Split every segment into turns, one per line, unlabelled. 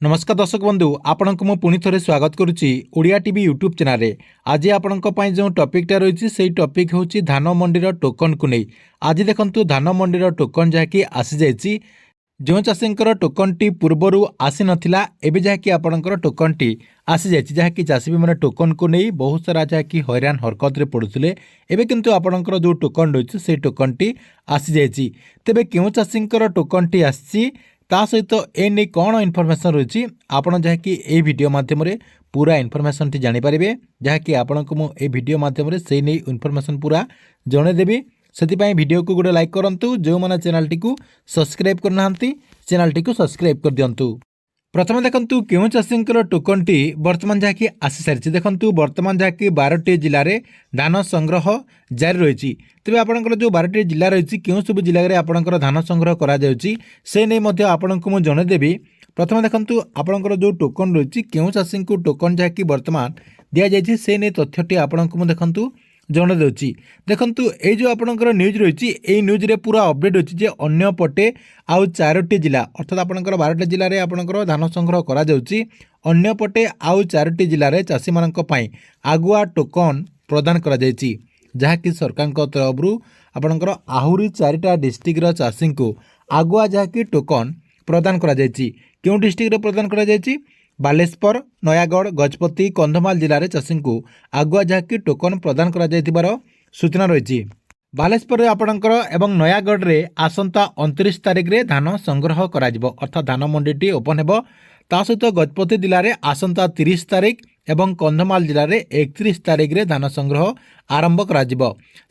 ନମସ୍କାର ଦର୍ଶକ ବନ୍ଧୁ, ଆପଣଙ୍କୁ ମୁଁ ପୁଣି ଥରେ ସ୍ୱାଗତ କରୁଛି ଓଡ଼ିଆ ଟିଭି ୟୁଟ୍ୟୁବ୍ ଚ୍ୟାନେଲରେ। ଆଜି ଆପଣଙ୍କ ପାଇଁ ଯେଉଁ ଟପିକ୍ଟା ରହିଛି, ସେଇ ଟପିକ୍ ହେଉଛି ଧାନ ମଣ୍ଡିର ଟୋକନକୁ ନେଇ। ଆଜି ଦେଖନ୍ତୁ, ଧାନ ମଣ୍ଡିର ଟୋକନ ଯାହାକି ଆସିଯାଇଛି। ଯେଉଁ ଚାଷୀଙ୍କର ଟୋକନଟି ପୂର୍ବରୁ ଆସିନଥିଲା, ଏବେ ଯାହାକି ଆପଣଙ୍କର ଟୋକନଟି ଆସିଯାଇଛି। ଯାହାକି ଚାଷୀ ମାନେ ଟୋକନକୁ ନେଇ ବହୁତ ସାରା ଯାହାକି ହଇରାଣ ହରକତରେ ପଡ଼ୁଥିଲେ, ଏବେ କିନ୍ତୁ ଆପଣଙ୍କର ଯେଉଁ ଟୋକନ ରହିଛି, ସେଇ ଟୋକନଟି ଆସିଯାଇଛି। ତେବେ କେଉଁ ଚାଷୀଙ୍କର ଟୋକନଟି ଆସିଛି, ତା ସହିତ ଏ ନେଇ କ'ଣ ଇନଫର୍ମେସନ୍ ରହିଛି, ଆପଣ ଯାହାକି ଏଇ ଭିଡ଼ିଓ ମାଧ୍ୟମରେ ପୁରା ଇନଫର୍ମେସନ୍ଟି ଜାଣିପାରିବେ। ଯାହାକି ଆପଣଙ୍କୁ ମୁଁ ଏଇ ଭିଡ଼ିଓ ମାଧ୍ୟମରେ ସେଇ ନେଇ ଇନଫର୍ମେସନ୍ ପୁରା ଜଣାଇଦେବି। ସେଥିପାଇଁ ଭିଡ଼ିଓକୁ ଗୋଟେ ଲାଇକ୍ କରନ୍ତୁ। ଯେଉଁମାନେ ଚ୍ୟାନେଲଟିକୁ ସବସ୍କ୍ରାଇବ୍ କରିନାହାନ୍ତି, ଚ୍ୟାନେଲଟିକୁ ସବସ୍କ୍ରାଇବ୍ କରିଦିଅନ୍ତୁ। ପ୍ରଥମେ ଦେଖନ୍ତୁ, କେଉଁ ଚାଷୀଙ୍କର ଟୋକନଟି ବର୍ତ୍ତମାନ ଯାହାକି ଆସିସାରିଛି। ଦେଖନ୍ତୁ, ବର୍ତ୍ତମାନ ଯାହାକି 12ଟି ଜିଲ୍ଲାରେ ଧାନ ସଂଗ୍ରହ ଜାରି ରହିଛି। ତେବେ ଆପଣଙ୍କର ଯେଉଁ 12ଟି ଜିଲ୍ଲା ରହିଛି, କେଉଁ ସବୁ ଜିଲ୍ଲାରେ ଆପଣଙ୍କର ଧାନ ସଂଗ୍ରହ କରାଯାଉଛି, ସେ ନେଇ ମଧ୍ୟ ଆପଣଙ୍କୁ ମୁଁ ଜଣାଇଦେବି। ପ୍ରଥମେ ଦେଖନ୍ତୁ, ଆପଣଙ୍କର ଯେଉଁ ଟୋକନ ରହିଛି, କେଉଁ ଚାଷୀଙ୍କୁ ଟୋକନ ଯାହାକି ବର୍ତ୍ତମାନ ଦିଆଯାଇଛି, ସେ ନେଇ ତଥ୍ୟଟି ଆପଣଙ୍କୁ ମୁଁ ଦେଖନ୍ତୁ ଜଣାଇ ଦେଉଛି। ଦେଖନ୍ତୁ, ଏଇ ଯେଉଁ ଆପଣଙ୍କର ନ୍ୟୁଜ୍ ରହିଛି, ଏଇ ନ୍ୟୁଜ୍ରେ ପୁରା ଅପଡ଼େଟ୍ ଅଛି ଯେ ଅନ୍ୟପଟେ ଆଉ ଚାରୋଟି ଜିଲ୍ଲା, ଅର୍ଥାତ୍ ଆପଣଙ୍କର 12ଟି ଜିଲ୍ଲାରେ ଆପଣଙ୍କର ଧାନ ସଂଗ୍ରହ କରାଯାଉଛି, ଅନ୍ୟପଟେ ଆଉ ଚାରୋଟି ଜିଲ୍ଲାରେ ଚାଷୀମାନଙ୍କ ପାଇଁ ଆଗୁଆ ଟୋକନ ପ୍ରଦାନ କରାଯାଇଛି। ଯାହାକି ସରକାରଙ୍କ ତରଫରୁ ଆପଣଙ୍କର ଆହୁରି ଚାରିଟା ଡିଷ୍ଟ୍ରିକ୍ଟର ଚାଷୀଙ୍କୁ ଆଗୁଆ ଯାହାକି ଟୋକନ ପ୍ରଦାନ କରାଯାଇଛି। କେଉଁ ଡିଷ୍ଟ୍ରିକ୍ଟରେ ପ୍ରଦାନ କରାଯାଇଛି? ବାଲେଶ୍ୱର, ନୟାଗଡ଼, ଗଜପତି, କନ୍ଧମାଳ ଜିଲ୍ଲାରେ ଚାଷୀଙ୍କୁ ଆଗୁଆ ଯାହାକି ଟୋକନ ପ୍ରଦାନ କରାଯାଇଥିବାର ସୂଚନା ରହିଛି। ବାଲେଶ୍ୱରରେ ଆପଣଙ୍କର ଏବଂ ନୟାଗଡ଼ରେ ଆସନ୍ତା 29 ତାରିଖରେ ଧାନ ସଂଗ୍ରହ କରାଯିବ, ଅର୍ଥାତ୍ ଧାନ ମଣ୍ଡିଟି ଓପନ୍ ହେବ। ତା ସହିତ ଗଜପତି ଜିଲ୍ଲାରେ ଆସନ୍ତା 30 ତାରିଖ ଏବଂ କନ୍ଧମାଳ ଜିଲ୍ଲାରେ 31 ତାରିଖରେ ଧାନ ସଂଗ୍ରହ ଆରମ୍ଭ କରାଯିବ।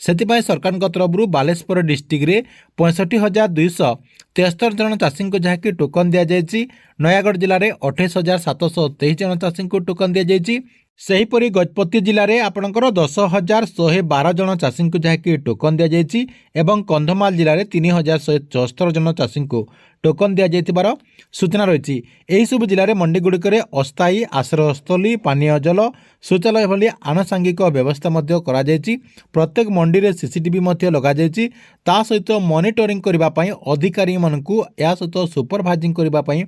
ସେଥିପାଇଁ ସରକାରଙ୍କ ତରଫରୁ ବାଲେଶ୍ୱର ଡିଷ୍ଟ୍ରିକ୍ଟରେ 65,273 ଜଣ ଚାଷୀଙ୍କୁ ଯାହାକି ଟୋକନ ଦିଆଯାଇଛି। ନୟାଗଡ଼ ଜିଲ୍ଲାରେ 28,723 ଜଣ ଚାଷୀଙ୍କୁ ଟୋକନ ଦିଆଯାଇଛି। ସେହିପରି ଗଜପତି ଜିଲ୍ଲାରେ ଆପଣଙ୍କର 10,112 ଜଣ ଚାଷୀଙ୍କୁ ଯାହାକି ଟୋକନ ଦିଆଯାଇଛି ଏବଂ କନ୍ଧମାଳ ଜିଲ୍ଲାରେ 3174 ଜଣ ଚାଷୀଙ୍କୁ ଟୋକନ ଦିଆଯାଇଥିବାର ସୂଚନା ରହିଛି। ଏହିସବୁ ଜିଲ୍ଲାରେ ମଣ୍ଡିଗୁଡ଼ିକରେ ଅସ୍ଥାୟୀ ଆଶ୍ରୟସ୍ଥଳୀ, ପାନୀୟ ଜଳ, ଶୌଚାଳୟ ଭଳି ଆନୁଷାଙ୍ଗିକ ବ୍ୟବସ୍ଥା ମଧ୍ୟ କରାଯାଇଛି। ପ୍ରତ୍ୟେକ ମଣ୍ଡିରେ ସିସିଟିଭି ମଧ୍ୟ ଲଗାଯାଇଛି। ତା ସହିତ ମନିଟରିଂ କରିବା ପାଇଁ ଅଧିକାରୀମାନଙ୍କୁ, ଏହା ସହିତ ସୁପରଭାଇଜିଂ କରିବା ପାଇଁ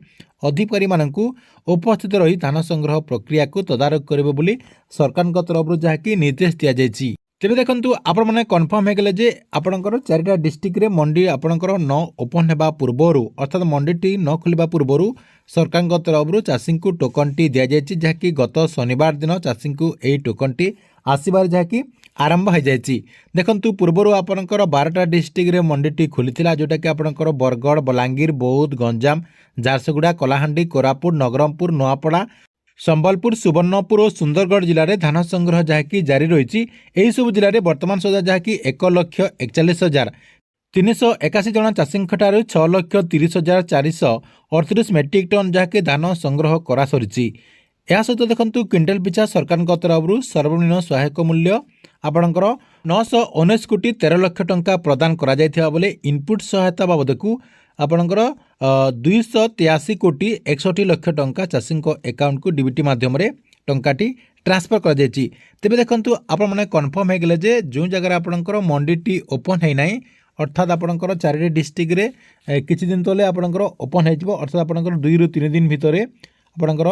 ଅଧିକାରୀମାନଙ୍କୁ ଉପସ୍ଥିତ ରହି ଧାନ ସଂଗ୍ରହ ପ୍ରକ୍ରିୟାକୁ ତଦାରଖ କରିବେ ବୋଲି ସରକାରଙ୍କ ତରଫରୁ ଯାହାକି ନିର୍ଦ୍ଦେଶ ଦିଆଯାଇଛି। ତେବେ ଦେଖନ୍ତୁ, ଆପଣମାନେ କନଫର୍ମ ହେଇଗଲେ ଯେ ଆପଣଙ୍କର ଚାରିଟା ଡିଷ୍ଟ୍ରିକ୍ଟରେ ମଣ୍ଡି ଆପଣଙ୍କର ନ ଓପନ୍ ହେବା ପୂର୍ବରୁ, ଅର୍ଥାତ୍ ମଣ୍ଡିଟି ନ ଖୋଲିବା ପୂର୍ବରୁ ସରକାରଙ୍କ ତରଫରୁ ଚାଷୀଙ୍କୁ ଟୋକନଟି ଦିଆଯାଇଛି। ଯାହାକି ଗତ ଶନିବାର ଦିନ ଚାଷୀଙ୍କୁ ଏହି ଟୋକନଟି ଆସିବାର ଯାହାକି ଆରମ୍ଭ ହୋଇଯାଇଛି। ଦେଖନ୍ତୁ, ପୂର୍ବରୁ ଆପଣଙ୍କର 12ଟା ଡିଷ୍ଟ୍ରିକ୍ଟରେ ମଣ୍ଡିଟି ଖୋଲିଥିଲା, ଯେଉଁଟାକି ଆପଣଙ୍କର ବରଗଡ଼, ବଲାଙ୍ଗୀର, ବୌଦ୍ଧ, ଗଞ୍ଜାମ, ଝାରସୁଗୁଡ଼ା, କଳାହାଣ୍ଡି, କୋରାପୁଟ, ନବରଙ୍ଗପୁର, ନୂଆପଡ଼ା, ସମ୍ବଲପୁର, ସୁବର୍ଣ୍ଣପୁର ଓ ସୁନ୍ଦରଗଡ଼ ଜିଲ୍ଲାରେ ଧାନ ସଂଗ୍ରହ ଯାହାକି ଜାରି ରହିଛି। ଏହିସବୁ ଜିଲ୍ଲାରେ ବର୍ତ୍ତମାନ ସୁଦ୍ଧା ଯାହାକି 1,41,381 ଜଣ ଚାଷୀଙ୍କଠାରୁ 6,30,438 ମେଟ୍ରିକ୍ ଟନ୍ ଯାହାକି ଧାନ ସଂଗ୍ରହ କରାସରିଛି। ଏହା ସହିତ ଦେଖନ୍ତୁ, କ୍ୱିଣ୍ଟାଲ ପିଛା ସରକାରଙ୍କ ତରଫରୁ ସର୍ବନିମ୍ନ ସହାୟକ ମୂଲ୍ୟ ଆପଣଙ୍କର 919 କୋଟି 13 ଲକ୍ଷ ଟଙ୍କା ପ୍ରଦାନ କରାଯାଇଥିବା ବେଳେ ଇନପୁଟ୍ ସହାୟତା ବାବଦକୁ ଆପଣଙ୍କର 283 କୋଟି 61 ଲକ୍ଷ ଟଙ୍କା ଚାଷୀଙ୍କ ଆକାଉଣ୍ଟକୁ ଡିବିଟି ମାଧ୍ୟମରେ ଟଙ୍କାଟି ଟ୍ରାନ୍ସଫର କରାଯାଇଛି। ତେବେ ଦେଖନ୍ତୁ, ଆପଣମାନେ କନଫର୍ମ ହେଇଗଲେ ଯେ ଯେଉଁ ଜାଗାରେ ଆପଣଙ୍କର ମଣ୍ଡିଟି ଓପନ୍ ହେଇନାହିଁ, ଅର୍ଥାତ୍ ଆପଣଙ୍କର ଚାରିଟି ଡିଷ୍ଟ୍ରିକ୍ଟରେ କିଛି ଦିନ ତଳେ ଆପଣଙ୍କର ଓପନ୍ ହେଇଯିବ। ଅର୍ଥାତ୍ ଆପଣଙ୍କର 2ରୁ 3 ଦିନ ଭିତରେ ଆପଣଙ୍କର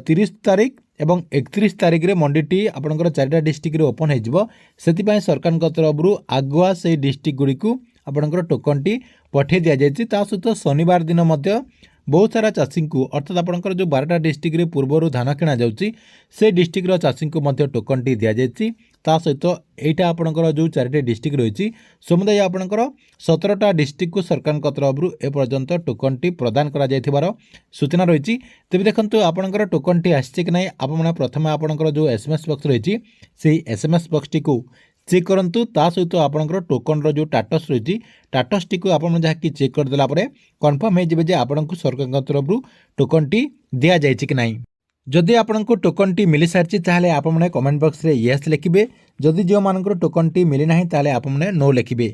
30 ତାରିଖ ଏବଂ 31 ତାରିଖରେ ମଣ୍ଡିଟି ଆପଣଙ୍କର ଚାରିଟା ଡିଷ୍ଟ୍ରିକ୍ଟରେ ଓପନ୍ ହେଇଯିବ। ସେଥିପାଇଁ ସରକାରଙ୍କ ତରଫରୁ ଆଗୁଆ ସେଇ ଡିଷ୍ଟ୍ରିକ୍ଟ ଗୁଡ଼ିକୁ ଆପଣଙ୍କର ଟୋକନଟି ପଠାଇ ଦିଆଯାଇଛି। ତା ସହିତ ଶନିବାର ଦିନ ମଧ୍ୟ ବହୁତ ସାରା ଚାଷୀଙ୍କୁ, ଅର୍ଥାତ୍ ଆପଣଙ୍କର ଯେଉଁ 12ଟା ଡିଷ୍ଟ୍ରିକ୍ଟରେ ପୂର୍ବରୁ ଧାନ କିଣାଯାଉଛି, ସେ ଡିଷ୍ଟ୍ରିକ୍ଟର ଚାଷୀଙ୍କୁ ମଧ୍ୟ ଟୋକନଟି ଦିଆଯାଇଛି। ତା ସହିତ ଏଇଟା ଆପଣଙ୍କର ଯେଉଁ ଚାରିଟି ଡିଷ୍ଟ୍ରିକ୍ଟ ରହିଛି, ସମୁଦାୟ ଆପଣଙ୍କର 17ଟା ଡିଷ୍ଟ୍ରିକ୍ଟକୁ ସରକାରଙ୍କ ତରଫରୁ ଏପର୍ଯ୍ୟନ୍ତ ଟୋକନଟି ପ୍ରଦାନ କରାଯାଇଥିବାର ସୂଚନା ରହିଛି। ତେବେ ଦେଖନ୍ତୁ, ଆପଣଙ୍କର ଟୋକନଟି ଆସିଛି କି ନାହିଁ, ଆପଣମାନେ ପ୍ରଥମେ ଆପଣଙ୍କର ଯେଉଁ ଏସ୍ ଏମ୍ ଏସ୍ ବକ୍ସ ରହିଛି, ସେଇ ଏସ୍ ଏମ୍ ଏସ୍ ବକ୍ସଟିକୁ ଚେକ୍ କରନ୍ତୁ। ତା ସହିତ ଆପଣଙ୍କର ଟୋକନର ଯେଉଁ ଷ୍ଟାଟସ୍ ରହିଛି, ଷ୍ଟାଟସ୍ଟିକୁ ଆପଣ ଯାହାକି ଚେକ୍ କରିଦେଲା ପରେ କନଫର୍ମ ହେଇଯିବେ ଯେ ଆପଣଙ୍କୁ ସରକାରଙ୍କ ତରଫରୁ ଟୋକନଟି ଦିଆଯାଇଛି କି ନାହିଁ। ଯଦି ଆପଣଙ୍କୁ ଟୋକନଟି ମିଳିସାରିଛି, ତାହେଲେ ଆପଣମାନେ କମେଣ୍ଟ ବକ୍ସରେ ୟେସ୍ ଲେଖିବେ। ଯଦି ଯେଉଁମାନଙ୍କର ଟୋକନଟି ମିଳିନାହିଁ, ତାହେଲେ ଆପଣମାନେ ନୋ ଲେଖିବେ।